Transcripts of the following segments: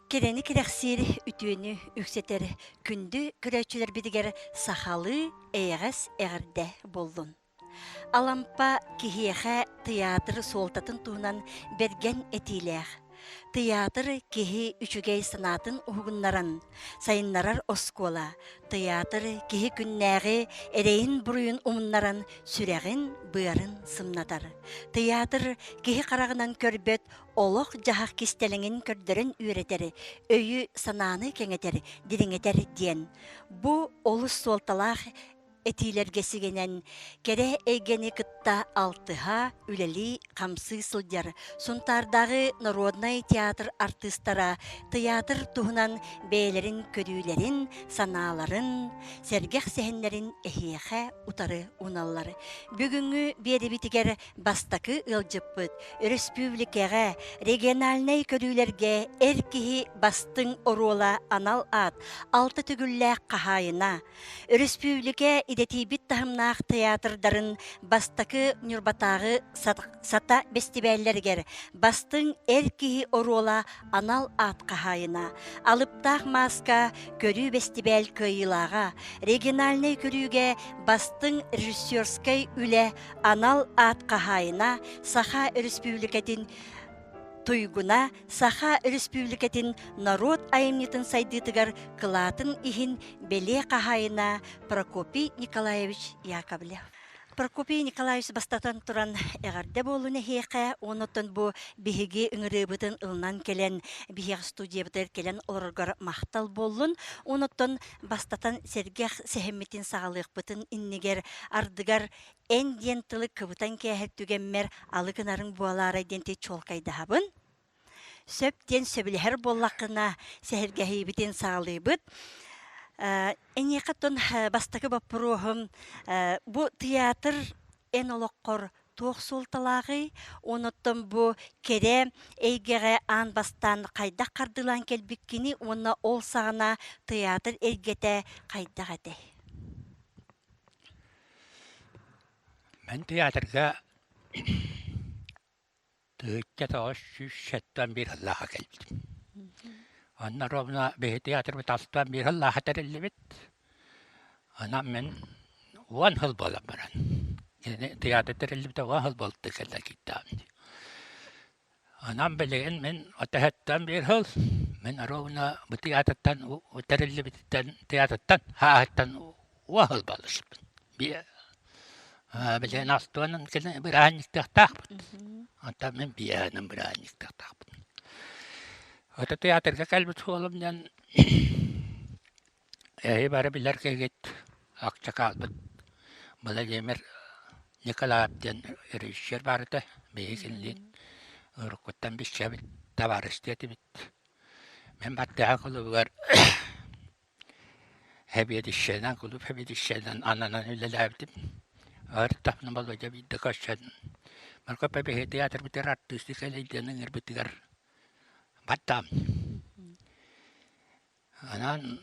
Кэрэни кэрэхсиир, үтүөнү үксэтэр күндү көрөөччүлэрбитигэр сахалыы эйэҕэс эҕэрдэ буоллун! Алампа киһиэхэ тыйаатыр суолтатын туһунан бэргэн этиилээх. Тыйаатыр киһи үчүгэй санаатын уһугуннаран сайыннарар оскуола, тыйаатыр киһи күннээҕи эрэйин-буруйун умуннаран сүрэҕин-быарын сымнатар. Тыйаатыр киһи хараҕынан көрбөт олох-дьаһах кистэлэҥин көрдөрөн үөрэтэр, өйү-санааны кэҥэтэр, дириҥэтэр диэн. Бу олус суолталаах этиилэргэ сигэнэн, кэрэ эйгэни кытта алтыһа, үлэлии-хамсыы сылдьар Сунтаардааҕы народнай театр артыыстара тыйаатыр туһунан бэйэлэрин көрүүлэрин, санааларын, сэргэх сэһэннэрин эһиэхэ утары уналлар. Бүгүҥҥү биэрэбитигэр Бастакы ыалдьыппыт өрөспүүбүлүкэҕэ региональнай көрүүлэргэ эр киһи бастыҥ оруола анал аат алта төгүллээх хаһаайына, өрөспүүбүлүкэ идэтийбит таһымнаах тыйаатырдарын бастакы Ньурбатааҕы Сата бэстибээллэригэр бастыҥ эр киһи оруола анал аат хаһаайына, Алыптаах мааска көрүү бэстибээл кыайыылааҕа, региональнай көрүүгэ бастыҥ режиссерскай үлэ анал аат хаһаайына Саха Өрөспүүбүлүкэтин туйгуна Саха Өрөспүүбүлүкэтин норуот айымньытын сайдыытыгар кылаатын иһин бэлиэ хаһаайына Прокопий Николаевич Яковлев. Прокопий Николаевич бастатан туран эҕэрдэ буолун эһиэхэ, оннуттан бу биһиги ыҥырыыбытын ылынан кэлэн биһиэхэ студиябытыгар кэлэн олороргор махтал буоллун. Онуттан бастатан сэргэх сэһэммитин саҕалыахпытын иннигэр ардыгар эн диэн тылы кыбытан кээһэр түгэммэр алы гынарыҥ буолаарай диэн чуолкайдаһабын. Сөп диэн сөбүлэһэр буоллаххына, сэһэргэһиибитин саҕалыыбыт. Эйиэхэ оттон бастакы боппуруоһум бу тыйаатыр эн олоххор туох суолталааҕый? Онуттан бу кэрэ эйгэҕэ аан бастаан хайдах хардыылаан кэлбиккиний уонна ол саҕана тыйаатыр эйгэтэ хайдах этэй? Мин тыйаатырга 1971 сыллааха кэлбитим. Онно ровно биһи тыйаатырбыт 61 сыллааха тэриллибит. Онон мин 10 сыл буолан баран, тыйаатыр тэриллибитэ 10 сыл буолта кэллэ киирдэҕим дии. Онон билигин мин отоһуттан биир сыл, мин ровно бу тыйаатыртан тэриллибититтэн тыйаатыртан хааһыттан 10 сыл буоллуспун. Билигин астуонан кэлин бырааһынньыктыахтаахпыт. Онтон мин биэһинэн бырааһынньыктыахтаахпын. Ото тыйаатырга кэлбит суолум диэн Эһи бары билэр киһигит Акчакаалбыт Владимир Николаев диэн режиссер баар этэ. Биһиги кинилиин уруккуттан билсэбит, табаарыстыы этибит. Мин баттаһа кулубугар сэбиэдиссэйинэн, кулууп сэбиэдиссэйинэн ананан үлэлээбитим. Ыртахпына Володя биирдэ көрсөн, Марко биһиги театрбытыгар артыыстыы кэлэй диэн ыҥырбытыгар баттаам. Онон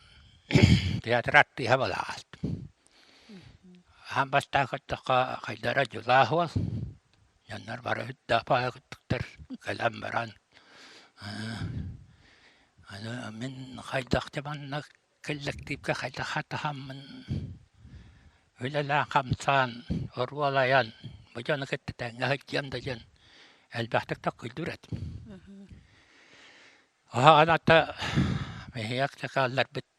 театр артыыһа буолаҕаспын. Аан бастаан көрдөххө хайдара дьулаах уол, дьоннор бары үрдээх баҕайытыктар кэлэн баран аны мин хайдах да манна кэллэктиипкэ хайдах хатыһаммын үлэлээн-хамсаан, оруолайан бу дьону кытта тэҥҥэ сылдьыам да диэн элбэхтик толкуйдуур этим. Аһаҕан ата биһиги аксакаалларбыт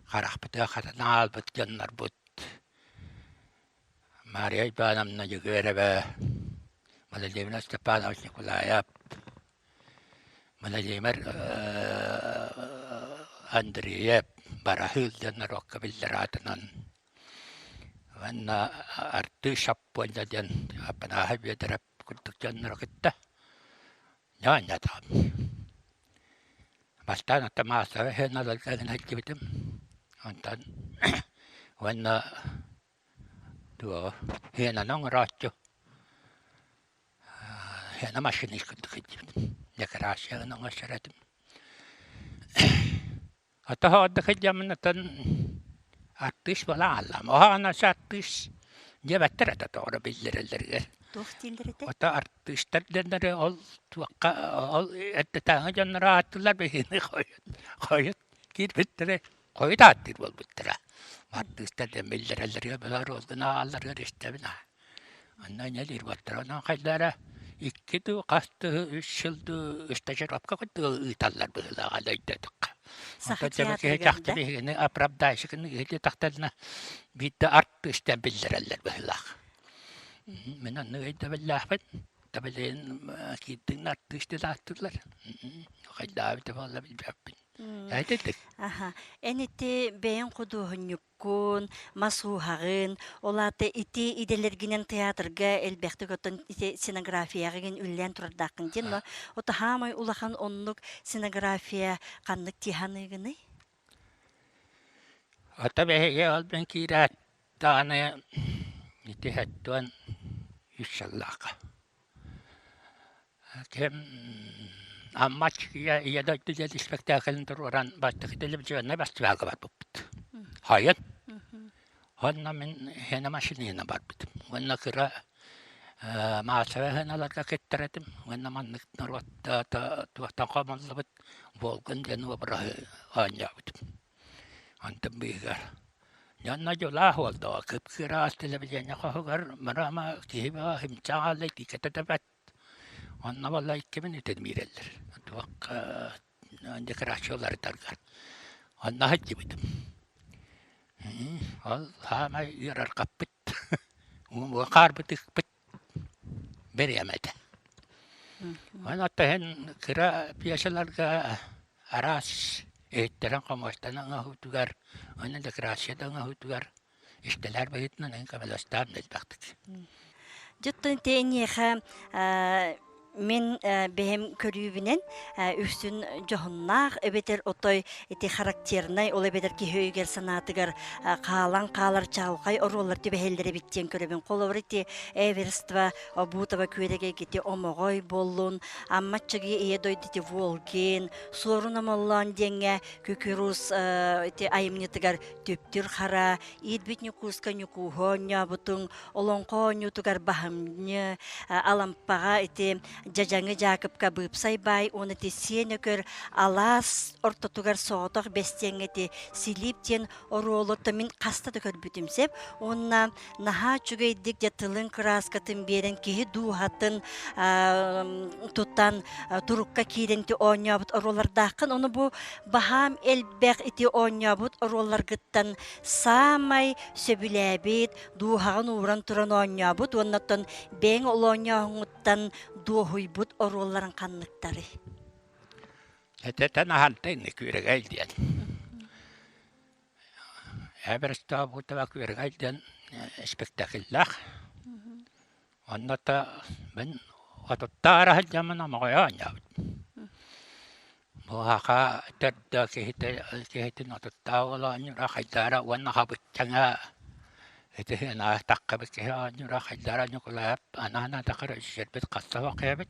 харахпытыгар хатан аалбыт дьоннорбут Мария Ивановна Дьөгүөрэбэ, Владимир Степанович Николаев, Владимир Андреев Бараһыыл диэн норуокка биллэр аатынан уонна Артыыс Саппуонньа диэн Аппанааһы Бүөтэрэп курдук дьоннору кытта Ньоонньотоҕум. Бастаан оттон маассабай сыаналарга гына сылдьыбытым. Онтон уонна туоҕу сыананы оҥорооччу сыана машинист курдук сылдьыбытым. Декорацияны оҥорсор этим. Оттон сылдьаммын оттон артыыс буолан хааллаҕым. Оһоҕоно артыыс диэбэттэр этэ тоҕо эрэ биллэрэллэригэр. Туох дииллэр этэ? Ото артыыстар дэннэри ол туохха ол эрдэтээҥи дьонноро ааттыыллар биһигини хойут хойут киирбиттэрэ хойут ааттыыр буолбуттара. Артыыстар диэн биллэрэллэригэр быһаар ол гына аалларыгар истэбин аа. Онно инэлиир буолтара. Онон хайдара икки дуу, хас дуу, үс сыл дуу стажировка курдук ыыталлар быһыылааҕа өйдөөтөххө. Саха Онтон дьэ киһи театрыгар чахчы да? биһигини оправдайщигын иһити тахтарына биирдэ артыыстан биллэрэллэр быһыылаах. Мин оннук өйдөбүллээхпин. Табилин киирдиҥ артыыс диэн ааттыыллар. Хайдаабыта буолла билбэппин. Этитик. Аха. Эн ити бэйэҥ худуоһунньуккун, мас ууһаҕын, ол аата ити идэлэргинэн театрга элбэхтик оттон ити сценографияҕа үллээн турардааххын диэн, но ото хаамай улахан оннук сценография ханнык тиһаныыгыный? Ата биһиги ол мин киирээт даҕаны ити хэттуон үс сыллаахха Кэм Амма Аччыгыйа Ийэ дойду диэн испэктээкилин туруоран бастакы телевизионнай фестивалга барбыппыт. Хайын? Онно мин хена машинина барбытым. Уонна кыра массовай хыналарга кыттар этим. Уонна маннык норуот туохтан хомуллубут Волгин диэн обраһы оонньообутум. Онтон быыһыгар дьонно дьулаах уолдоҕо кып-кыараҕас телевидение хоһугар мырама киһи бөҕө химчаҕаллай тиикэтэ да бэрт. Онно буолла иккибин үтэн биэрэллэр. Туохха декорациялардарга. Онно сылдьыбытым. Ол саамай ыарырҕаппыт, хаарбыт ыкпыт бириэмэ этэ. Онон иһин кыра пьесаларга араас иһиттэрин-хомуостарын оҥоһуутугар уонна декорация да оҥоһуутугар истэлэр быһыытынан эн көмөлөстөөн элбэхтик. Дьоттон ити эйиэхэ мин бэйэм көрүүбүнэн үксүн дьоһуннаах эбэтэр отой ити характернай ол эбэтэр киһи өйүгэр санаатыгар хаалан хаалар чаҕылхай оруоллар түбэһэллэр эбит диэн көрөбүн. Холобур ити Эверство Обутова күөрэгэйгэ ити Омоҕой буоллун, Амма Аччыгый Ийэ дойду ити Волгин, Суорун Омоллоон диэҥҥэ Күкүрус ити айымньытыгар Түптүр Хара, Иирбит Ньукууска Ньукууһу оонньообутуҥ, Олоҥхо оонньуутугар Баһымньы, Алампаҕа ити Дьадьаҥы Дьаакыпка Быыпсай баай уонна ити Сиэн Өкөр алаас ортотугар соҕотох бэстиэҥҥэ ити Силип диэн оруолу мин хаста да көрбүтүм сөп уонна наһаа үчүгэйдик дьэ тылын кырааскатын биэрэн киһи дууһатын тутан турукка киирэн ити оонньообут оруоллардааххын ону бу баһаам элбэх ити оонньообут оруолларгыттан саамай сөбүлээбит дууһаҕын ууран туран оонньообут уонна оттон бэйэҥ ол оонньооһуҥҥуттан дуоһуйбут оруолларыҥ ханныктарый? Этэтэн аһанта инник күөрэгэй диэн. Эбэрэстээх күөрэгэй диэн спектакльлаах. Онно та мин отуттаара сылдьаммын омоҕойо оонньообут. Бу саха төрдө киһитэ киһитин отуттаах уол оонньуура хайдаара уонна хабыччаҥа ити таххабыт киһи оонньуура хайдаара Ньукулаайап анаан атахыр өссөрбүт хасса бакыйабыт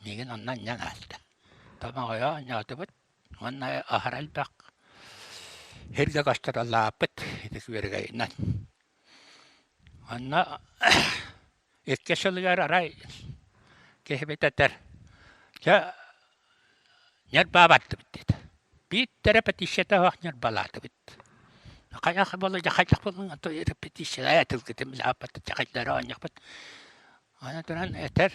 миигин онно анньан ааста. Томоҕойо оонньоотубут уонна аһара элбэх сиргэ көстөрөлааппыт ити күөрэгэйинэн. Онно икки сылыгар арай киһибит этэр, дьэ ньырбаабаттыбыт диэтэ. Биирдэ репетицията суох ньырбалаатыбыт. Хайах буолла дьэ хайдах буоллуҥ а то репетиция тылгытын билээппэт дьахайдары оонньохпут. Аны туран этэр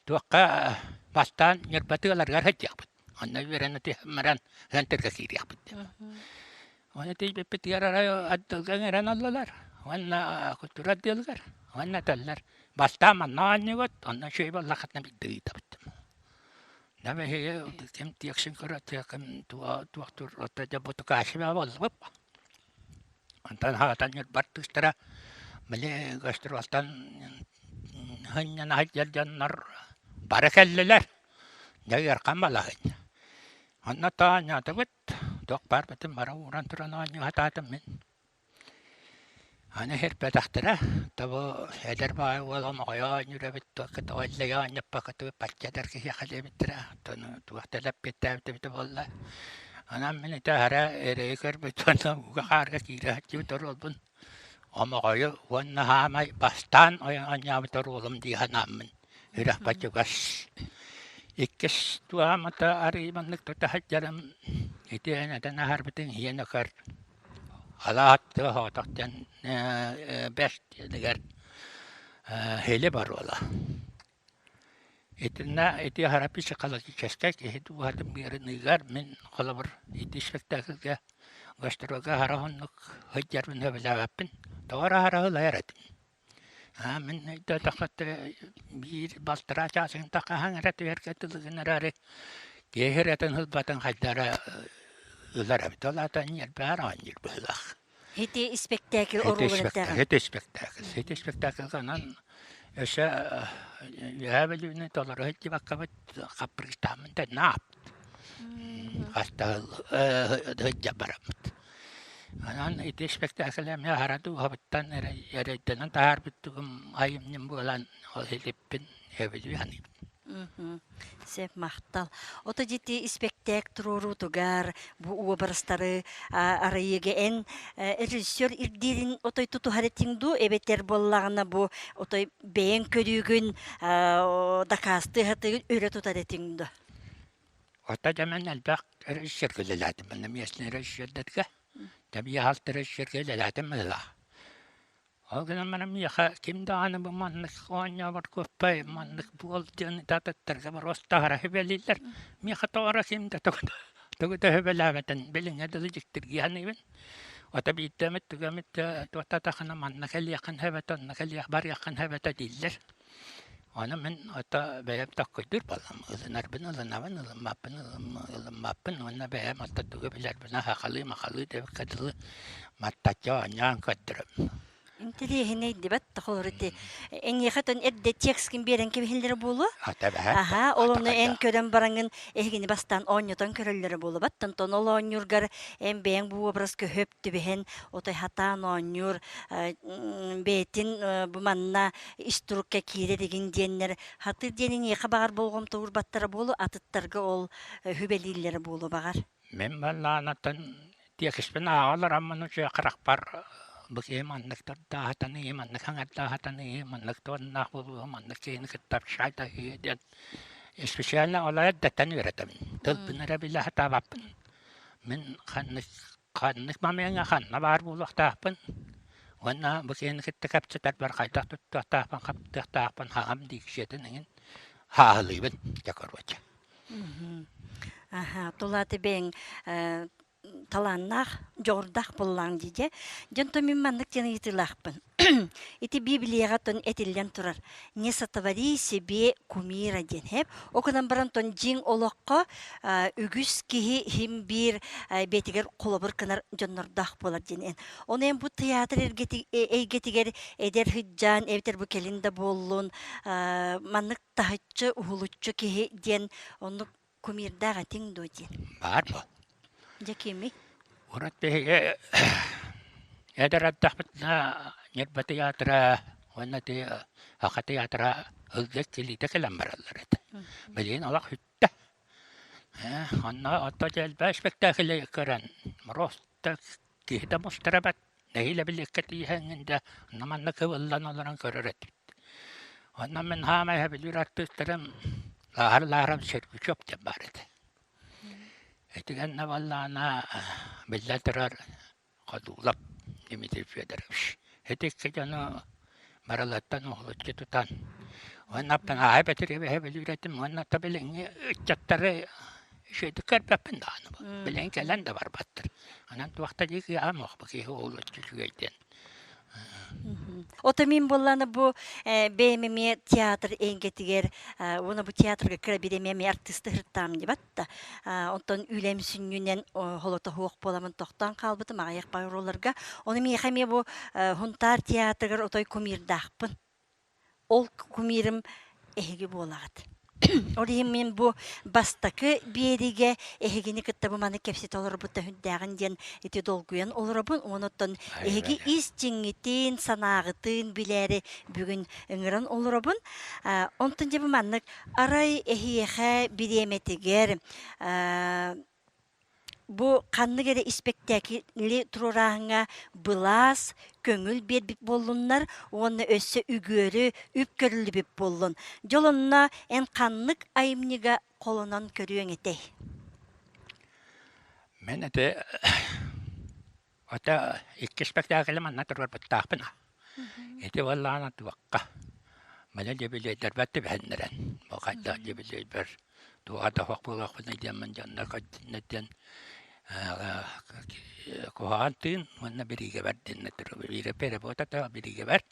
туохха бастаан ньырбатыаларыгар сылдьыахпыт. Онно үөрэнэ түһэн баран центрга киириэхпит диэн. Ону тиийбиппитигэр арай отделга ыҥыран ыллылар уонна культура отделыгар уонна этэллэр бастаан манна оонньуугут, онно үчүгэй буоллаххытына биирдэ ыытабыт. Да биһиги ким тиэксин көрө ким туохтуур оттон дьэ бутукааччы буоллубут. Онтон хаатан ньурбар тыыстара били гастролтан сынньана сылдьар дьоннор бары кэллилэр. Дьэ ыарахан балаһыанньа. Онно оонньоотубут, туох баарбытын бары ууран туран оонньуу сатаатым мин. Аны сирбэтэхтэрэ, тобу эдэр баҕайы уол омоҕойо оонньуур эбит, туохха тоҕо иллэйэ оонньоппокко бачча эдэр киһиэхэ диэбиттэрэ, оттон туох да эппиэттээбит эбитэ буолла. Онон мин ити аһара эрэйи көрбүт уонна ууга-хаарга киирэ сылдьыбыт оруолбун. Омоҕойу уонна хаамай бастаан оонньообут оруолум дии санааммын үрэххэ чугас. Иккис туһаамата арыый маннык тута сылдьарым ити эн этэн аһарбытыҥ иһин өкөр алаат тыа диэн бэрт диэнигэр хили боруола. Итиннэ ити аһара психологическай киһи дууһатын быарыныыгар мин холобур ити спектакльга гастролга аһара уһуннук сылдьарбын сөбүлээбэппин. Тоҕо эрэ аһара ылайар этим. Аа мин өйдөөтөххө биир балтараа чаас хаһан эрэ түһэргэ дылы гынар киһи эрэтин ылбатын хайдах эрэ ылар эбит. Ол аата ньиэрбэҕэр оонньуур быһыылаах. Ити испэктээкил оруолун эттэҕин. Ити испэктээкил. Ити испэктээкилгэ онон өссө Үөһээ Бүлүүнү толору сылдьыбаккабыт хаппырыыстааммын төннө ааппыт. Хаста сылдьа бараммыт. Онон ити испэктээкил эмиэ аһара дууһабыттан эрэйдэнэн таһаарбыт тугум айымньым буолан ол илиппин сөбүлүү саныыбын. Сөп, махтал. Ото дьити испэктээк туруоруутугар бу уобарастары арыйыыга эн режиссер ирдиирин отой тутуһар этиҥ дуу эбэтэр буоллаҕына бу отой бэйэҥ көрүүгүн дакаастыы сатыыгын өрө тутар этиҥ дуо? Ото дьэ мин элбэх режиссергэ үлэлээтим. Манна местный режиссердэргэ, тэбиэһалт режиссергэ үлэлээтим быһыылаах. Ол гынан баран миэхэ ким даҕаны бу маннык оонньообор куоппай, маннык буол диэн атыттарга боруостаһара сүбэлииллэр. Миэхэ тоҕо эрэ ким да тугу да тугу да сүбэлээбэтин билиҥҥэ дылы дьиктиргии саныыбын. Ото биирдэ эмит тугу эмит туохтаатаххына манна кэлиэххин сөп этэ, онно кэлиэх барыаххын сөп этэ дииллэр. Ону мин ото бэйэм токкуйдуур буоллум. Ылынарбын ылынабын, ылыммаппын ылыммаппын уонна бэйэм ото тугу билэрбин сахалыы-махалыы диэбиккэ дылы маттаччы оонньоон көрдөрөм. Интэриэһинэй дибэт холор ити эйиэхэ тон эрдэ текскин биэрэн кэбиһэллэрэ буолуо. Ата бэһэ. Аха, ол ону эн көрөн бараҥын эһигини бастаан оонньотон көрөллөрө буолубат. Онтон ол оонньуургар эн бэйэҥ бу образка хөп түбэһэн отой хатаан оонньуур бэйэтин бу манна ис турукка киирэр игин диэннэр хатыр диэн эйиэхэ баҕар болҕомто уурбаттара буолуо, атыттарга ол хүбэлииллэрэ буолуо баҕар. Мин баллаанаттан тиэкиспин ааҕа олороммун үчүгэй харахпар бу киһи маннык тардаахатаный, маннык аҥардаахатаный, маннык туоннаах буолуо, маннык киһини кытта общайдаһыы диэн специально ол эрдэттэн үөрэтэбин. Тылбын эрэ билэ сатаабаппын. Мин ханнык Ханнык мамыаҥа ханна баар буолуохтаахпын уонна бу киһини кытта кэпсэтэрбэр хайдах туттуохтаахпын, хаптыахтаахпын хаһан дииксийэтин эҥин хааһылыыбын дьэ короче. Аха, тулааты бэйэҥ талааннаах, дьоҕурдаах буоллаҕыҥ дии дьэ. Дьонтон мин маннык диэн ыйытыылаахпын. Ити Библияҕа тон этиллэн турар «Не сотвори себе кумира» диэн һэп. Ол гынан баран тон дьиҥ олоххо үгүс киһи иһин биир бэйэтигэр холобур гынар дьоннордоох буолар диэн эн. Ону эн бу театр эйгэтигэр эдэр сыдьаан эбэтэр бу кэлин да буоллун маннык таһыччы уһулуччу киһи диэн оннук кумирдаах этиҥ дуо диэн. Баар буол. Дьэ кимий? Урут биһиги эдэр эрдэхпитинэ Ньурба театра уонна Саха театра ылдьа килиитэ кэлэн бараллар этэ. Билигин олох сүттэ. Онно ото элбэх спектаклы көрөн просто киһи да мустарабат, нэһиилэ билиэккэ тииһэҥҥин да онно манна кыбыллан олорон көрөр этибит. Онно мин хаамай сөбүлүүр артыыстарым Лааһар-Лаарам Сергучев диэн баар этэ. Итигэннэ буоллаҕына биллэн турар Ходулов Дмитрий Федорович. Ити икки дьону барыларыттан уһулуччу тутан уонна Ааһа Бэтириэбиһи билиир этим уонна билиҥҥи ыччаттары үчүгэйдик көрбөппүн даҕаны билигин кэлэн да барбаттар. Онон туох да дии кыаҕым суох бу киһи уһулуччу үчүгэй диэн. Ото мин буоллаана бу бэйэм эмиэ театр эйгэтигэр уонна бу театрга кыра биир эмиэ эмиэ артыысты сырыттаам дибат да. Онтон үлэм сүнньүнэн холотоһуох буоламын тохтоон хаалбытым аҕыйах оруолларга. Ону миэхэ эмиэ бу Хунтаар театрыгар отой кумирдаахпын. Ол кумирым эһиги буолаҕыт. Ол иһин мин бу бастакы биэриигэ эһигини кытта бу маны кэпсэтэ олорбута сүрдээҕин диэн ити долгуйан олоробун. Онон эһиги ис дьиҥҥитин, санааҕытын билээри бүгүн ыҥыран олоробун. Онтон дьэ бу маннык арай эһиэхэ бириэмэтигэр Бу ханнык эрэ испэктээкили туруорааһыҥҥа былаас көҥүл биэрбит буоллуннар уонна өссө үгүөрү үп көрүллүбүт буоллун. Дьол онно эн ханнык айымньыга холонон көрүөҥ этэй? Мин ити ото икки испэктээкили манна туруорбуттаахпын. Ити буоллаҕына туохха маны дьэбилиэйдэрбэр түбэһиннэрэн, бу хайдах дьэбилиэйбэр туоха да суох буолуохпунуй диэммин дьоннор көрдүннэр диэн куһаҕан тыын уонна бириигэбэр диэннэр биирэ переботата бириигэбэр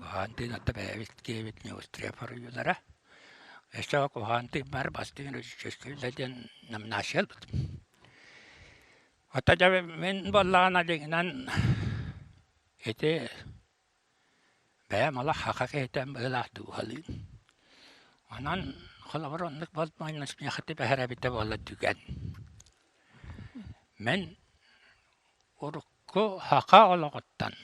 куһаҕан тыын отто бэйэбит киэбит неустрефоруйуулара өссө куһаҕан тыын бар бастыҥ режиссер диэн номинация ылбытым. Ото дьэ мин буоллаҕына дьиҥинэн ити бэйэм олох саха киһитэ быһыылаах дууһалыын. Онон холобур оннук буолбаҕына миэхэ түбэһэр эбитэ буолла түгэн. Мин урукку саха олоҕуттан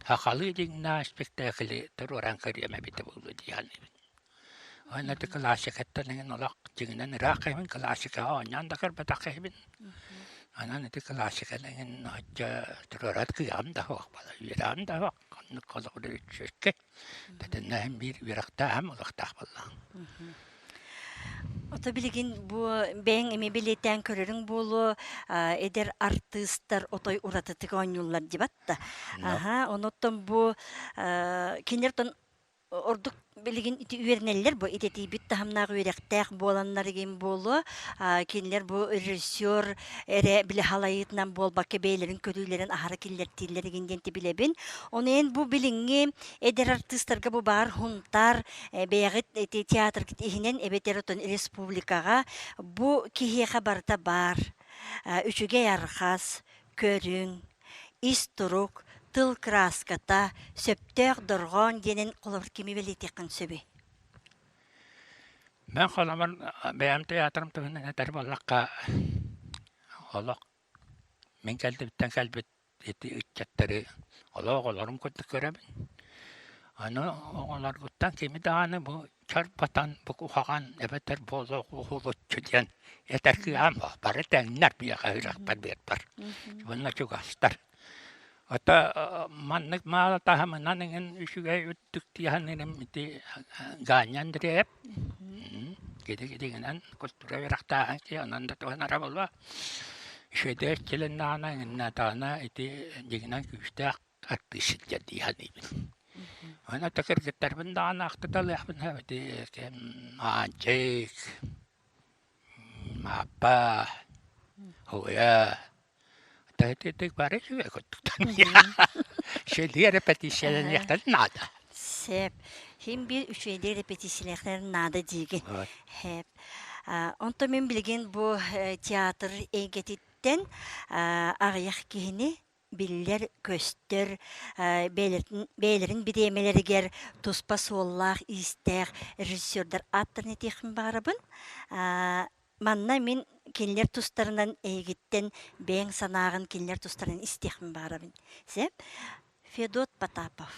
сахалыы дьиҥнээх испэктээкили туруоран көрүөм эбитэ буолуо дии саныыбын. Уонна ити классикаттан эҥин олох дьиҥинэн ыраах киһибин, классикаҕа оонньоон да көрбөтөх киһибин. Онон ити классиканы эҥин оччо туруорар кыаҕым да суох буолар, үөрэҕим да суох. Оннук холобур үчүгэйкэ. Тэтиннэһин биир үөрэхтээҕим олохтоох буоллаҕым. Ото билигин бу бэйэҥ эмиэ бэлиэтээн көрөрүҥ буолуо, эдэр артыыстар отой уратытык оонньууллар дибат да. Аха, онуттан бу кинилэр Ордук билигин ити үөрэнэллэр бу идэтийбит таһымнаах үөрэхтээх буоланнар игин буолуо. Кинилэр бу режиссер эрэ билэ халайыытынан буолбакка бэйэлэрин көрүүлэрин аһара киллэртииллэр игин диэн билэбин. Ону эн бу билиҥҥи эдэр артыыстарга бу баар Һунтаар бэйэҕит ити театргыт иһинэн эбэтэр отон республикаҕа бу киһиэхэ барыта баар. Үчүгэй архас, көрүҥ, ис турук, тыл кырааската, сөптөөх дорҕоон диэнин холобур кими бэлиэтиэххин сөбүй? Мен холобур бэйэм театрым туһунан этэр буоллахха, олох мин кэлбиттэн кэлбит ити ыччаттары олох оҕолорум курдук көрөбүн. Аны оҕолоргуттан кими даҕаны бу чорботон, бу куһаҕан эбэтэр буолуох уһулуччу диэн этэр кыаҕым бары тэҥнэр биэхэ үрэхпэр биэрбэр уонна чугастар. Ото маннык маала таһымынан иҥин үчүгэй үрдүк тиэхэнирим ити Ганя Андреев киди-кидигинэн культура үөрэхтээҕин ки онон да туһанара буолуо. Үчүгэйдик эрчилиннэҕинэ иҥиннэтэҕинэ ити дьиҥинэн күүстээх артыыс сылдьар дии саныыбын. Аны ата кыргыттарбын даҕаны ахтыталыахпын сөп ити Аанчык, Мааппа, Уйа ити бары үчүгэй курдуктар. Шелиэ репетицияланыахтарын наада. Сөп. Син биир үчүгэйдик репетициялыахтарын наада диигин. Сөп. Онтон мин билигин бу театр эйгэтиттэн аҕыйах киһини биллэр-көстөр, бэйэлэрин бириэмэлэригэр туспа суоллаах-иистээх режиссердар ааттарын этиэхпин баҕарабын. Манна мин кинилэр тустарынан эйигиттэн бэйэҥ санааҕын кинилэр тустарынан истиэхпин баҕарабын. Сөп? Федот Потапов.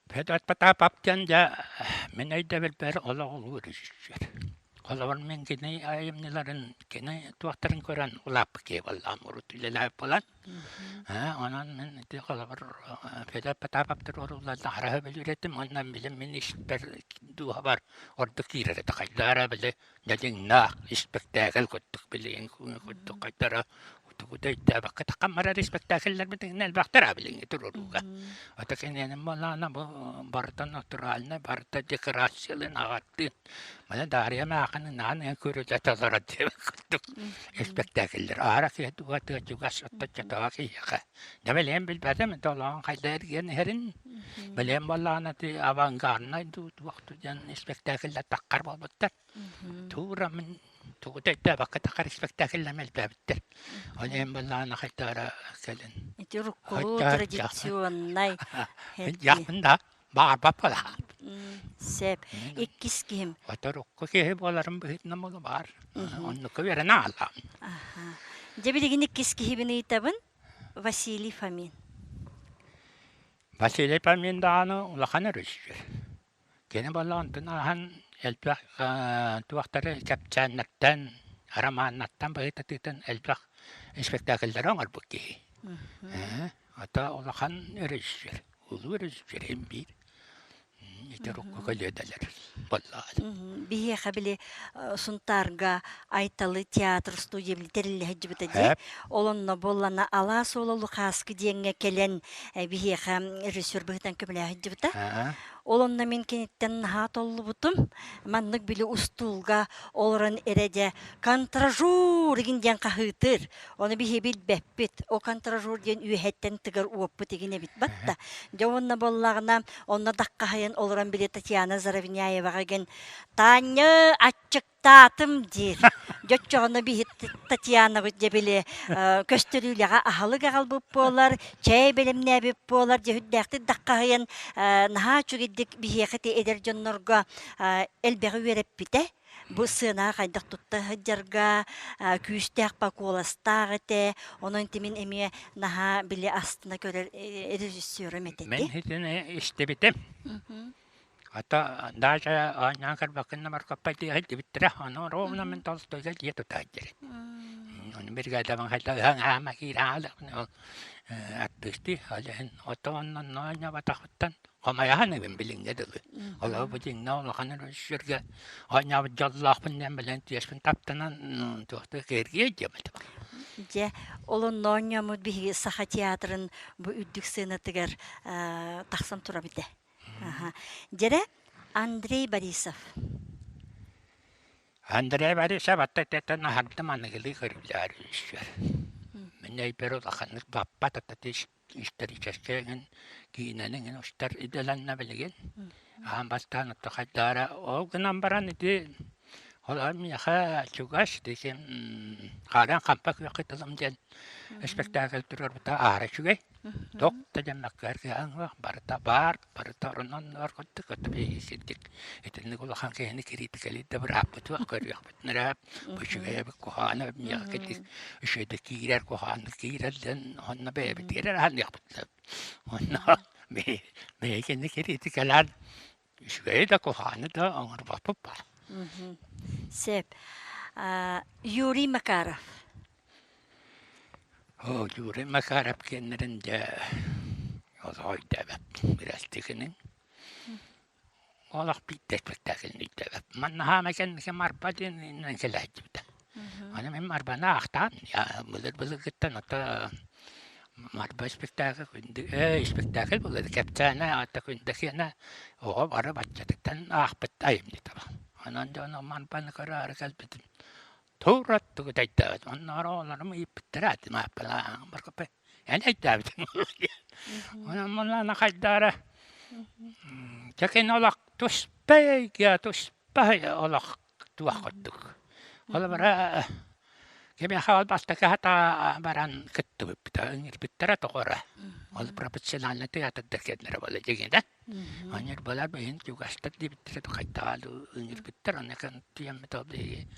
Федот Потапов диэн дьэ мин өйдөбүлбэр олох улуу режиссер. Холобур мин кини айымньыларын, кини туохтарын көрөн улааппыт киһи буоллаҕым урут үлэлээбит буолан. Онон мин ити холобур Федот Потапов туруорууларын аһара сөбүлүүр этим уонна билим мин испэр дууһабар ордук киирэр этэ. Хайдах эрэ били дьадьыҥнаах испэктээкил курдук билигин курдук хайдара тугу да өйдөөбөккө таххан барар испэктээкиллэрбит иҥнэ элбэхтэр аа билиҥҥи туруорууга. Ата киниэнин буоллаҕына бу барыта натуральнай, барыта декорациялыын аҕаттыын. Маны Дарья Маахын наан эн көрүлэ толорор диэбит курдук испэктээкиллэр. Аара киһи туга чугас отточчотоҕо киһиэхэ. Дьэ билиэн билбэтим, толоон хайда эргийэн иһэрин. Билиэн буоллаҕына ти авангарднай дуу туох диэн испэктээкиллэр таххар буолбуттар. Туура мин тугу да өйдөөбөккө таххар испэктээкиллэм элбээбиттэр. Ол иһин буоллаҕына хайдара кэлин. Ити уруккулуу традиционнай. Яхпын да баарбап буолаҕа. Сөп. Иккис киһим. Оторукку киһи буоларым быһыытынан буолу баар. Оннукка үөрэнэ ааллаам. Дьэ билигин иккис киһибин ыйытабын. Василий Фомин. Василий Фомин даҕаны улахан режиссер. Кини буолла онтун ааһан элбэх туохтары кэпчээннэртэн, Романнаттан быһыытатыытын элбэх спектакльдары оҥорбут киһи. Ата улахан режиссер, улуу режиссер иһин биир ити урукку көлүөдэлэр буоллаҕа. Биһиэхэ били Сунтаарга Айталы театр студия били тэриллэ сылдьыбыта дии. Ол онно буоллана Алаас уола Лухааскы диэҥҥэ кэлэн биһиэхэ режиссер быһыытынан көмөлөһө сылдьыбыта. Ол онно мин киниттэн наһаа толлубутум. Маннык били устуулга олорон эрэ дьэ контражур игин диэн хаһыытыр. Ону биһи билбэппит. О контражур диэн үөһэттэн тыгар уоппут игин эбит батта. Дьэ уонна буоллаҕына онно даххаһыйан олорон били Татьяна Заровняеваҕа игин Таня аччыктаатым диир. Дьоччоҕуна биһи Татьянабыт дьэ били көстөрүүлэҕэ аһылык аҕалбыт буолар, чэй бэлэмнээбит буолар, дьэ үрдээхтик даххаһыйан наһаа үчүгэйдик биһиэхэ ити эдэр дьоннорго элбэҕи үөрэппитэ. Бу сыанаҕа хайдах тутта сылдьарга күүстээх куоластаах этэ. Онон ити мин эмиэ наһаа били астына көрөр режиссерым этэ. Мин итини истибитим. Ата даже оонньоон көрбөккүн маркаппай диэхи дибиттэрэ. Ону ровно мин Толстойга дьиэ тутаат дири. Ону бригадабын хайда ыһан аама киирэн ол артыыстыы ол иһин отоннон оонньообатахпыттан хомойоһон эбин билиҥҥэ дылы. Олоо бу дьиҥҥэ улахан режиссергэ оонньообут дьоллоохпун диэн билэн түөспүн таптанан туохтуу киэргиэ диэм этим. Дьэ, ол онно оонньооммут биһиги Саха театрын бу үрдүк сценатыгар тахсан турабыт ээ. Дьэрэ Андрей Борисов. Андрей Борисов аттаттан аһардым аныгылыы көрүлээр режиссер. Мин өйбөр улаханнык баппат аттаты историческай эҥин киинэни эҥин устар идэлэннэ билигин. Аан бастаан отто хайдаара ол гынан баран ити ол миэхэ чугас ити хаарыан хампа күөххэ тылым диэн спектакль туруорбута аара үчүгэй. Тох да дэммэккэ кыһаҥҥа барыта баар, барыта орунан курдук сирдик итинник улахан киһини кириитикэлиир да бырааппытыгар көрүөхпүт эрэ үчүгэй эбит куһаҕана миэхэ кэллик үчүгэйдик киирэр куһаҕаннык киирэр диэн онно бэйэбитигэр эрэ аһаныахпыт онно бэйэкини кириитикэлээн үчүгэйи да куһаҕаны да оҥорбоппут баар. Сөп. Юрий Макаров. Оо, Юрий Макаров киэннэрин дьэ олох өйдөөбөт бирэлтикинин. Олох биирдэ спектакльны өйдөөбөт. Манна хаама кэнники Марба диэн кэлээччибитэ. Аны мин Марбаны аахтаан, былыр-былыргыттан ото Марба спектакль күндү ээ спектакль буолар кэпсээнэ ата күндэхиэнэ оҕо бары баччатыттан аахпыт айымньыта. Онон дьоно Марбаны көрөөрү кэлбитим Тура тугу өйдөөбөт. Оннооҕор оҕолорум ыйыппыттара ati мааппалаан баркаппай. Эн өйдөөбүтүҥ Онон мунна хайдаара чэкин олох туспа эйгэ туспа олох туох курдук. Холобура кимиэхэ ол бастакы хата баран кыттыбыппыта ыҥырбыттара тоҕо Ол профессиональный театрдар кэллэрэ буола дьиҥинэн. Аньырбалар бэйин чугастар диэбиттэрэ хайдаҕа ыҥырбыттар аны тиэммит ол биһиги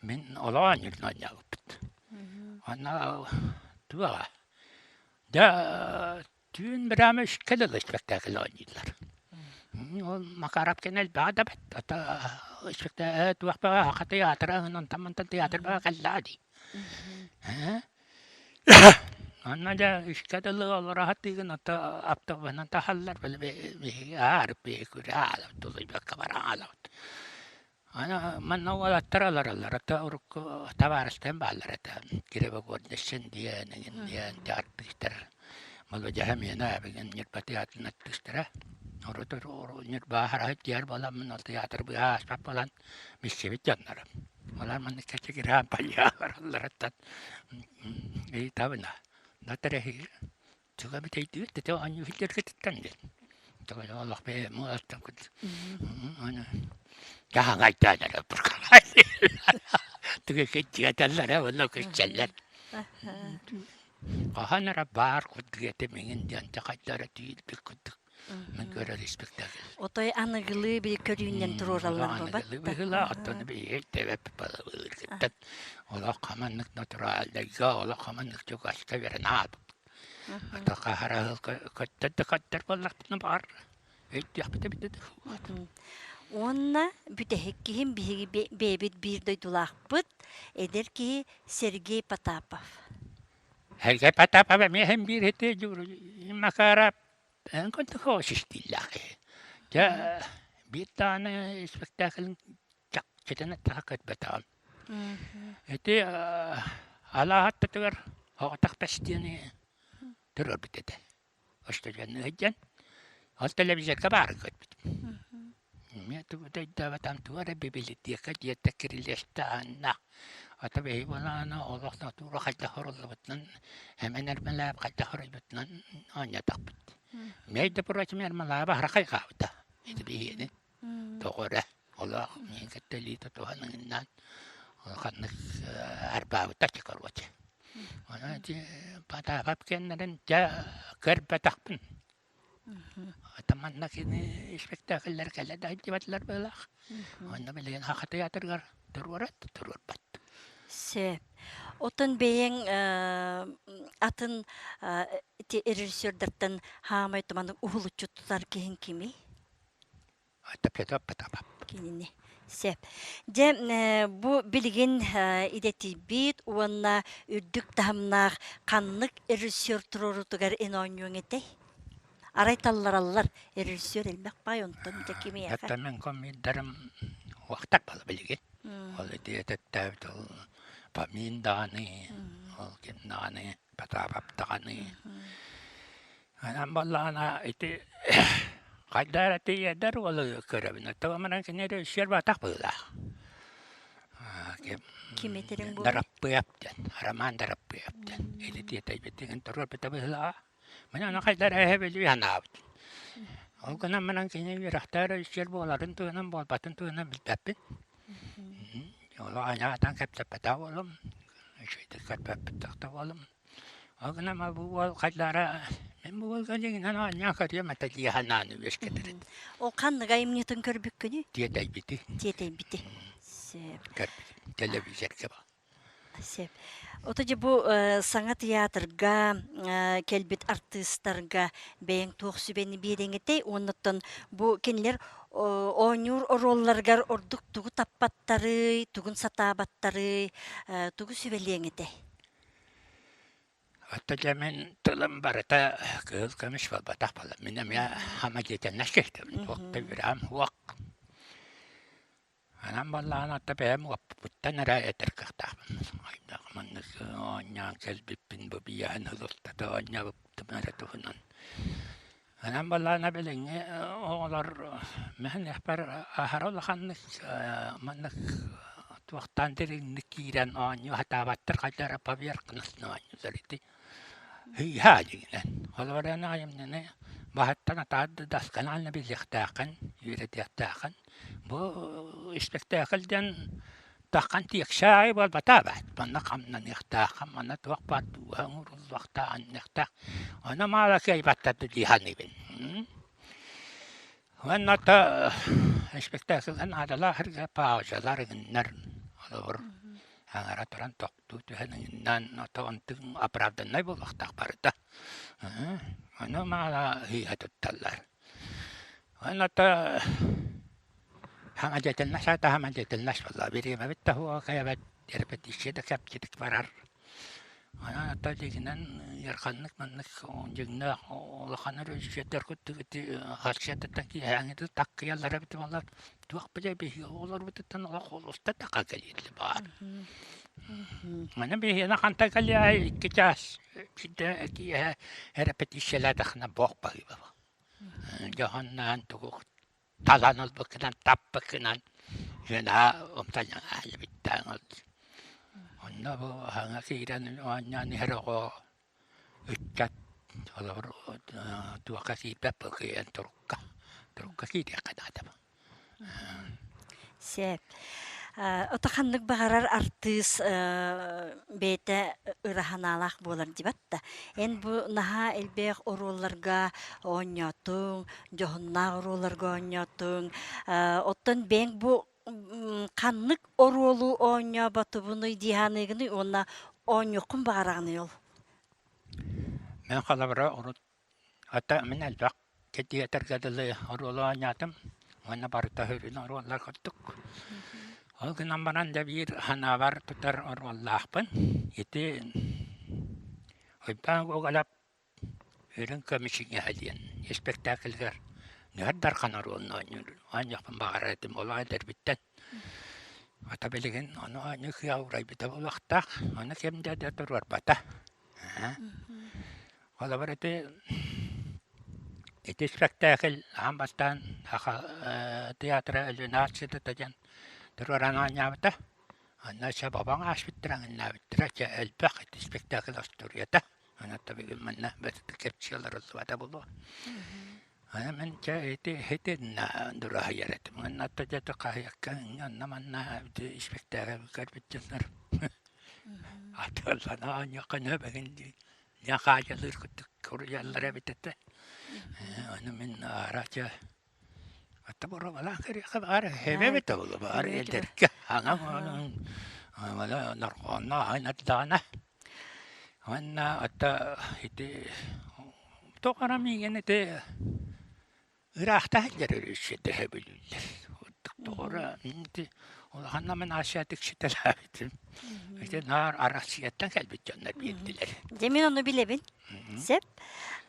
мин олоҕо аньырын оонньообуппут. Онно туоҕа дьэ түүн быраама үскэ дылы спектакль оонньууллар. Ол Макаров кэнэ элбэҕэ да бэрт ата спектакль туох бөҕө саха театра онтон мантан театр бөҕө кэллэҕэ дии. Онно дьэ үскэ дылы олоро сатыыгын ото автобуһунан таһаллар били биһиги аарып биһиги күрэ аалабыт тулуйбакка баран хаалабыт. Аны манна уолаттар олороллор ото урукку табаарыстарым бааллар этэ Кирова Гордощин диэн эҥин диэн артыыстар Молодежь миэнэ билигин Ньурба театрын артыыстара урут Ньурба хараһыт диэр буоламмын ол театр быыһа ааспат буолан билсибит дьоннорум. Олор маннык кэчигирээн пальяларалларыттан ыйытабына да тэрэһи туга бүтэйдиир тete оонньуу сылдьаргытыттан диэн. Тоҕо олох бэйэм уолаттан аны дьаһаҥайдаан эрэ буркалай. Туга киччиэтэллэрэ уонна күччэллэр. Хаһан эрэ баар курдук этим иҥин диэн хайдара тиийбит курдук Мин көрөр испэктээкил. Отой аныгылыы били көрүүнэн туруораллар буолбат Аныгылыы быһыылаах, оттон биһиги тэбэп олох хаманнык натуральнайга, олох хаманнык чугаска берен аалбыт. Ата хаһара көттөр да көттөр буоллахпытына баар өйдүөхпүт эбитэ. Уонна бүтэһик киһим биһиги бэйэбит биир дойдулаахпыт, эдэр киһи Сергей Потапов. Сергей Потапов эмиэ иһин биир ити Макаров эн көнтөхөө истииллээх киһи. Дьэ биир даҕаны испэктээкилин чахчытын эттэххэ көрбөтөҕүм. Ити алааһаттатыгар оҕотох бэстиэни туруорбут этэ. Устудьуоннуу сылдьан ол телевизорга баарын көрбүтүм. Эмиэ тугу да өйдөөбөтөм, тугу эрэ бибилитиэкэ дьиэтэ кирилиэстээх ата биһиги буоллаҕына олох натура хайдах оруллубутунан эмэн эрмэлээп хайдах оруйбутунан оонньоотохпут. Между прочим, Ермолаева аһара хайҕаабыта ити биһиэни. Тоҕо эрэ олох миигин кытта илии тутуһан ыҥыннаан улаханнык арбаабыта короче. Онон ити Потапов кэннэрин дьэ көрбөтөхпүн. Это манна кини спектакльлэр кэлэ да сылдьыбатылар быһыылаах. Онно билигин Саха тыйаатырыгар туруорат, туруорбат. Сөп. Оттон бэйэҥ атын ити режиссердартан хаамай туманнык уһулуччу тутар киһиҥ кимий? Кинини. Сөп. Дьэ, бу билигин идэтийбит уонна үрдүк таһымнаах ханнык режиссер туруорутугар эн оонньуоҥ этэй? Арай таллараллар, режиссер элбэх баай, онтон дьэ кимиэхэ? Это мен комментарым уохтар бала билигин. Ол ити этеттээбит ол Памин даҕаны, ол ким даҕаны, Потапов даҕаны. Анан буоллаҕына ити хайда эрэ тиийэрдэр уолу көрөбүн. Оттон манан кини режиссер баатах быһыылаах. Ким этэрин буолуой? Дараппыап диэн, Роман Дараппыап диэн. Ити тиэтэйбитигин туруорбута быһыылааҕа. Мин аны хайда эрэ эһэбилии санаабыт. Ол гынан баран кини үөрэхтээх режиссер буоларын туһунан буолбатын туһунан билбэппин. Олох анаатан кэпсэппэтэх буолум, үчүгэйдик көрбөппүтэх да буолум. Ол гынан бу уол хайдара мин бу уолга дьиҥинэн оонньоон көрүөм этэ дии санаан үөскэтэр этим. Ол ханнык айымньытын көрбүккүнүй? Тиэтэйбити. Тиэтэйбити. Сөп. Көрбүтүм. Телевизорга ба. Сөп. Ото дьэ бу саҥа театрга кэлбит артыыстарга бэйэҥ туох сүбэни биэриэҥ этэй? Уоннаттан бу кинилэр оонньуур оруолларыгар ордук тугу таппаттарый, тугун сатаабаттарый, тугу сүбэлиэҥ этэй? Оттон дьэ мин тылым барыта кыһыл көмүс буолбатах буолла. Мин эмиэ самодеятельность киһитибин, туох да үөрэҕим суох. Анан буоллаҕына оттон бэйэм уоппуттан эрэ этэр кыахтаахпын. Хайдах маннык оонньоон кэлбиппин бу биэһин сыл устата оонньообуттум эрэ туһунан. Анан буоллаҕына билиҥҥи оҕолор мэһэнэхпэр аһара улаханнык маннык туохтаан дириҥник киирэн оонньуу сатаабаттар хайдах эрэ поверхностно оонньууллар ити ыйаа дьиҥинэн. Холобура эн айымньыны баһыттан атаат да досконально билиэхтээххин, үөрэтиэхтээххин. Бу испэктээкил диэн Таххан тиэксэ аайы буолбатаа эбээт. Манна хамнаныахтааххын, манна туох баар дууһа оҥоруллуохтаах, анныахтаах. Ону маала кыайбаттар дии саныыбын. Уонна то спектакльга наадалаах эргэ паузалар ыгыннар холобур аҥара туран тохтуу түһэн ыгыннаан ото онтуҥ оправданнай буолуохтаах барыта. Ону маала ыыһа тутталлар. Уонна то Самодеятельность аата самодеятельность буолла. Бириэмэбит да суоҕа кэйэбэт, репетиция да кэпчэтик барар. Онон ата дьиҥинэн ыараханнык маннык дьиҥнээх улахан режиссердар курдук ити харчыаттан киэһээҥҥи таккыйаллара эбит буоллар туох билэ биһиги оҕолорбутуттан олох олуста да кэлииллэ баар. Маны биһиэнэ хантан кэлиэ 2 чаас сирдэ киэһэ репетициялаатахына буох баһыыба. Дьоһуннаан тугу талан ылбыккынан таппыккынан үөнаа умтанан аалыбыттаан онно бу хаҥа киирэн оонньоон иһэр оҕо ыччат холобур туохха киирбэт кыайан турукка турукка киириэххэ наада Сөп. Ото ханнык баҕарар артыыс бэйэтэ ыра санаалаах буолар дибат да. Эн бу наһаа элбэх оруолларга оонньоотуҥ, дьоһуннаах оруолларга оонньоотуҥ. Оттон бэйэҥ бу ханнык оруолу оонньооботубунуй дии саныыгыный уонна оонньуоххун баҕараҕыный ол? Мин холобура урут ата мин элбэх тиэтэргэ дылы оруолу оонньоотум. Уонна барыта сүрүн оруоллар курдук. Ол гынан баран да биир санаабар тутар оруоллаахпын. Ити Уйбаан Гоголев Үрүҥ көмүс иҥэһэ диэн испэктээкилигэр Нүһэр Дархан оруолун оонньуур оонньуохпун баҕарар этим олох эдэрбиттэн. Хата билигин ону оонньуу кыаҕа уурайбыта буолуохтаах, ону ким да да туруорбата. Холобур ити ити испэктээкил аан бастаан Саха театра Өлүөнэ диэн туруоран оонньообута. Онно өссө бобоҥ ааспыттара, аҥыннаабыттара, чэ элбэх ити испэктээкил остуоруйата. Онон бүгүн манна кэпсии олоруллубата буолуо. Аны мин чэ ити итиннэ дураһыйар этим. Уонна дьэ хаһыакка онно-манна ити испэктээги көрбүт дьоннор атыылана оонньуохха нөбөгүн дии дьэ хаадьалыыр курдук суруйаллар эбит этэ. Ону мин аара чэ Ата боруобалаан көрүөххэ баҕар эбэбит да буолуо баҕар эдэргэ аҥа норҕоонно аһын Уонна ата ити тоҕо эрэ миигин ити ыраахтаах сылдьар өрүсчүтэ сөбүлүүллэр. Тоҕо эрэ ити улахан номинациятык ситэлээбитим. Ити наар Арассыыйаттан кэлбит дьоннор биэрдилэр. Дьэ мин ону билэбин. Сөп.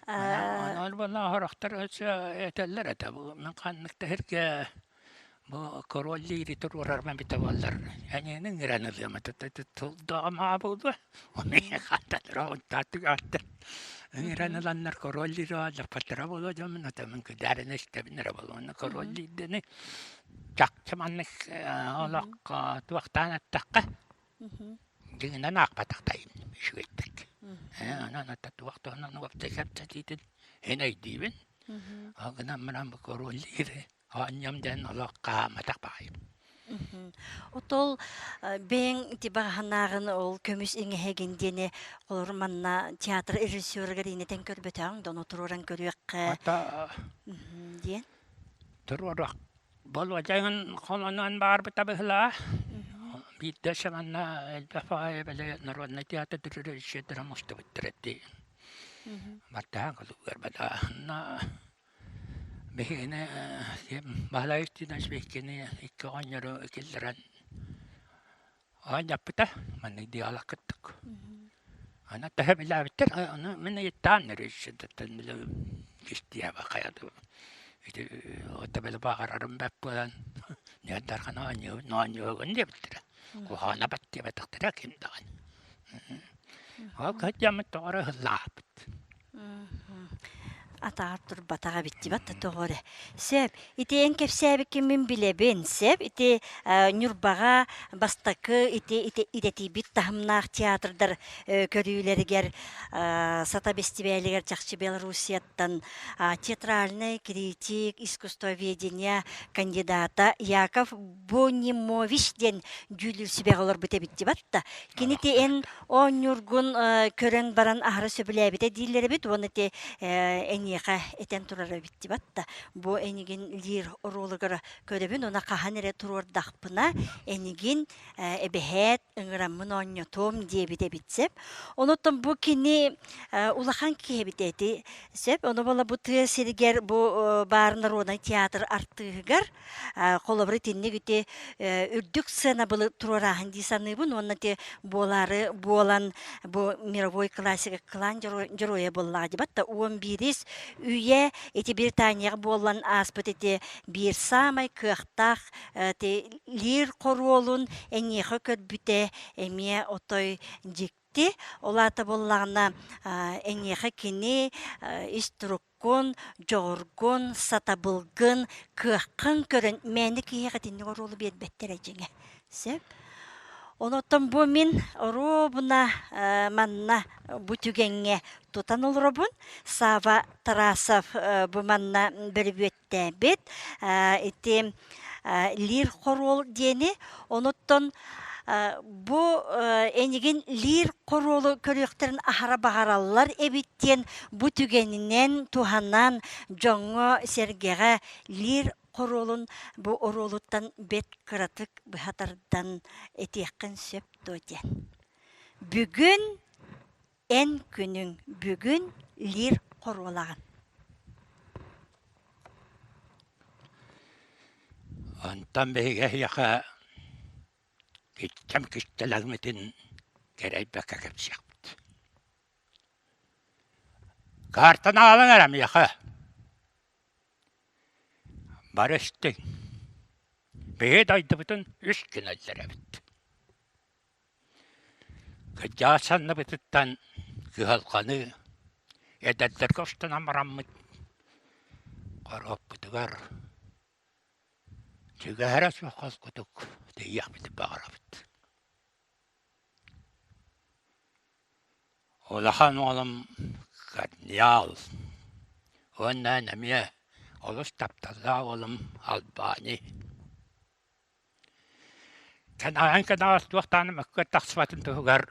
Онон буолла сорохтор өссө этэллэр этэ бу мин ханнык да сиргэ бу король лири туруорарым эбитэ буоллар эйиэни ыҥыран ылыам этэ тылдоҕум буолуо ону хаттатара унтааттык ааттар ыҥыран ыланнар король лири ааллаппаттара буолуо дьоммун атамын күдээринэ истэбин эрэ буолуо уонна король лиирдэни чахчы маннык олох туохтаан эттэххэ Дьиҥинэн аахпатахтайым үчүгэйдик. Онон ата туох туһунан уопсай кэпсэтиитин эн өйдүүбүн. Ол гынан баран бу короллииры оонньом диэн олох хаамматах баҕайым. Отол бэйэҥ ити баҕаһынааҕын ол көмүс иҥэһэгин диэни олор манна театр режиссерыгар инэтэн көрбөтөҕүҥ да ону туруоран көрүөххэ Ата диэн. туруоруох Болуодьайын холонон баарбыта быһылаа. Биирдэ манна элбэх баҕайы били народнай театр режиссердара мустубуттар этии. Баттаһан кылыгар бата. Биһигини Баһылай Устинович биһиккини икки оҕонньору киллэрэн Оонньоппута маннык диалог кыттык. Аны төһө билээбиттэр, ону мин ыйыттаан режиссердэртэн били истиэбэ хайа ити ото били баҕарарым бэрт буолан ньыардархан оонньуубун оонньуоҕун диэбиттэрэ. Куһаҕана бэрт диэбэтэхтэрэ ким даҕаны. Ол кырдьаммыт тоҕо эрэ ыһыллаабыт. Атаҕар турбатаҕа эбит дии да тоҕо эрэ. Сөп. Ити эн кэпсээбиккин мин билэбин. Сөп. Ити Ньурбаҕа бастакы ити ити идэтийбит таһымнаах театрдар көрүүлэригэр Сата бэстибээлигэр чахчы Белоруссияттан театральный критик, искусствоведение кандидата Яков Бонимович диэн дьүүллүүр сүбэҕэ олорбут эбит дии батта. Кини ти эн оонньуургун көрөн баран аһара сөбүлээбитэ дииллэр эбит уонна ти эйиэхэ этэн турар эбит дии батта. Бу энигин лиир оруолугар көрөбүн уонна хаһан эрэ туруордахпына энигин эбэһээт ыҥыраммын оонньотуом диэбит эбит сөп. Онуттан бу кини улахан киһи эбит эти сөп. Ону буола бу тыа сиригэр бу баар народнай театр артыыһыгар Холобур, итинник ити үрдүк сыанабылы туруорааһын дии саныыбын уонна ити буолаары буолан бу мировой классика кылаан дьоруойа буоллаҕа дии да 11 үйэ ити Британияҕа буолан ааспыт ити биир саамай кыахтаах ити лир хоруолун эйиэхэ көрбүтэ эмиэ отой дьикти. Ол аата буоллаҕына эйиэхэ кини ис турук дьоҕургун, сатабылгын, кыаххын көрөн мээнэ киһиэхэ итинник оруолу биэрбэттэр дьиҥэ. Сөп. Онотон бу мин оруобуна манна бу түгэҥҥэ тутан олоробун. Сава Тарасов бу манна бөрүбүөттээбит. Ити лир хоруол диэни. Онуттан бу энигин лир хоруолу көрүөхтэрин аһара баҕараллар эбит диэн бу түгэнинэн туһанан дьоҥҥо-сэргэҕэ лир хоруолун бу оруолуттан бэрт кыратык быһа тардан этиэххин сөп дуо диэн. Бүгүн эн күнүҥ бүгүн лир хоруолаҕын. Онтон биһиги эһиэхэ иккэм кистэлэҥмитин кэрэйбэккэ кэпсиэхпит. Картаны аҕалан эрэ миэхэ. Бары истиҥ. Биһиги дойдубутун үс гына өллөрөбүт. Кырдьаҕас санныбытыттан кыһалҕаны эдэрдэргэ устунан бараммыт хоруоппутугар сүгэһэрэ суох холкутук тиийиэхпитин баҕарабыт. Улахан уолум Карниал уонна эмиэ олус тапталлаах уолум Албани. Кэнэҕэһин туох даҕаны мөккүөр тахсыбатын туһугар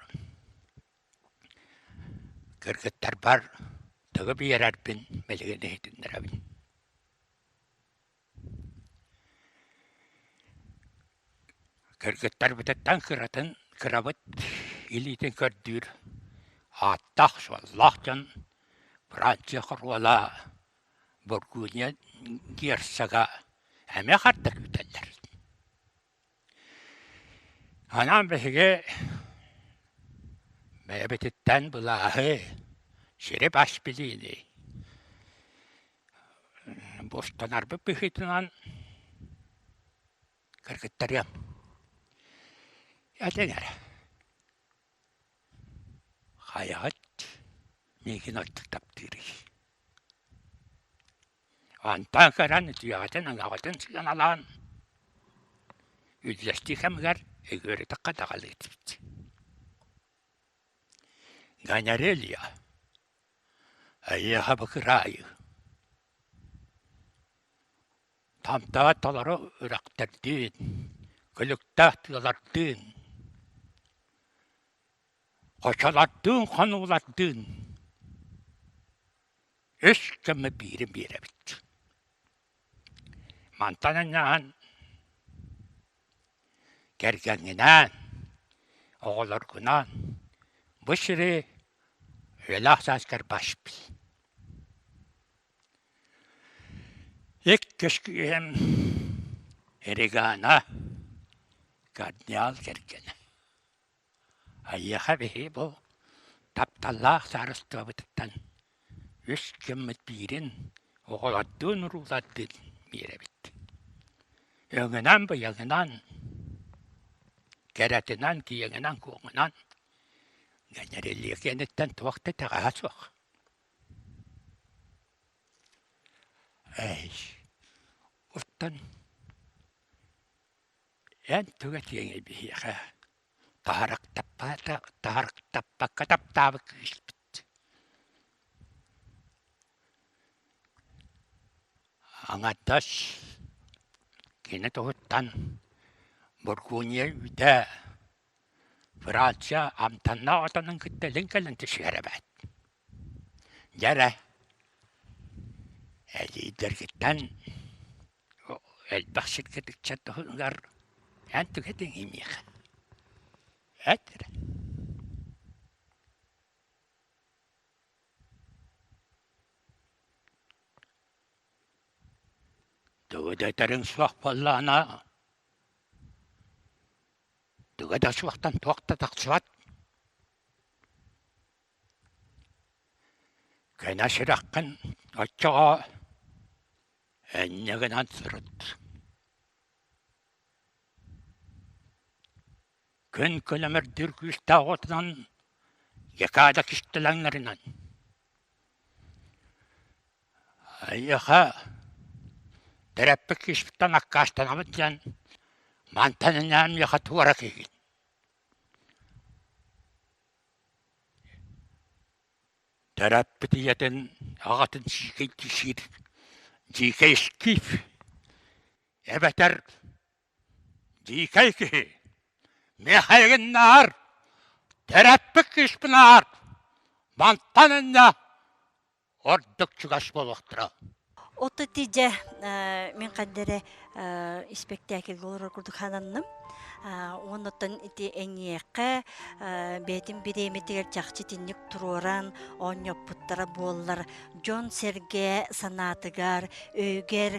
кыргыттарбар тугу биэрэрбин билигин иһитиннэрэбин. Кыргыттарбытыттан кыратын кырабыт илиитин көрдүүр ааттаах-суоллаах дьон Франция хоруола Бургуния герцога эмиэ харда күүтэллэр. Анаан биһиги бэйэбититтэн былааһы, сири бас билиини бустанарбыт быһыытынан кыргыттарыам. Этиҥ эрэ, хайаҕыт миигин ордук таптыырый? Онтон көрөн үтүөҕүтүн, аҥаҕытын сыаналаан үллэстии кэмигэр үгүөрүтүк даҕалыытыбыт. Гонорелия эйиэхэ бу кыраайы Тамтаҕа толору үрэхтэрдиин, күлүктээх тыалардыын, хочолордуун, хонуулардыын үс көмө биирин биэрэбит. Мантан анньаһан кэргэҥҥинээн, оҕолоргунаан бу сири үйэлээх сааскар бас бил. Иккис киһим Регана Кардиал кэргэнэ. Айыаха биһи бу тапталлаах саарыстыбабытыттан үс гыммыт биирин оҕолордуун-уруулардыын биэрэбит. Өҥүнэн-быйаҥынан, кэрэтинэн, киэҥинэн-куоҥунан Генералия киэниттэн туох да итэҕэһэ суох. Эй, оттон эн туга этиэҥий биһиэхэ таһарыктаппакка таптаабыт кыыспыт Аҥардас кини туһуттан Бургуния үүтэ Франция амтаннаах отонун кытта илин кэлэн түсүһэр эбээт. Дьэ эрэ, эдьиийдэргиттэн элбэх сиргэ ыччат туһугар эн тугу этиҥий миэхэ? Эт эрэ. Тугу да этэриҥ суох буоллаҕына Туга да суохтан туох да тахсыбат. Көнө сүрэххин оччоҕо энньэ гынан сырыт. Күн күлүмүрдүүр күүстээх оҕотунан декада кистэлэҥнэринэн Эйиэхэ төрөппүт кыыспыттан аккаастанабыт диэн мантан инньэ миэхэ туора киһигин. Төрөппүт ийэтин аҕатын сиикэй сиир дьиикэй скиф эбэтэр дьиикэй киһи миэхэ эйигиннээҕэр төрөппүт кыыспынааҕар мантан инньэ ордук чугас буолуохтара. Отто ити дьэ мин ханна эрэ испэктээкилгэ олорор курдук сананным. Уоннаттан ити эйиэхэ бэйэтин бириэмэтигэр чахчы итинник туруоран оонньоппуттара буоллар, дьон-сэргэ санаатыгар, өйүгэр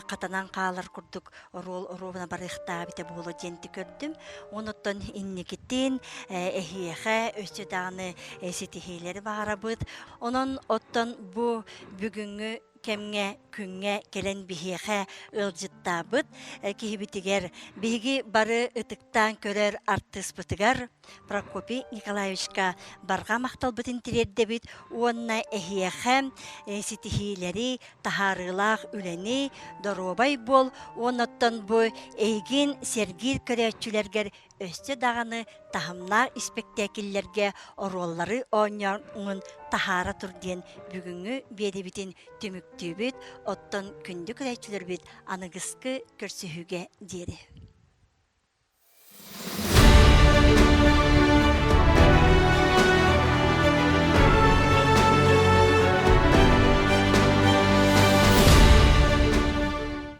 хатанан хаалар курдук оруол оруобуна барыахтаабыта буолуо диэн көрдүм. Онуттан инникитин эһиэхэ өссө даҕаны ситиһиилэри баҕарабыт. Онон оттон бу бүгүҥҥү кэмҥэ күҥҥэ кэлэн биһиэхэ ыалдьыттаабыт киһибитигэр биһиги бары ытыктаан көрөр артыыспытыгар Прокопий Николаевичка барҕа махталбытын тириэрдэбит уонна эһиэхэ ситиһиилэри, таһаарыылаах үлэни, доруобай буол уоннаттан бу эйигин сэргиир көрөөччүлэргэр өссө даҕаны таһымнаах испэктээкиллэргэ оруоллары оонньооҥҥун таһаара тур диэн бүгүҥҥү биэдэбитин түмүктүүбүт, оттон күндү көрөөччүлэрбит аныгыскы көрсүһүүгэ диэри.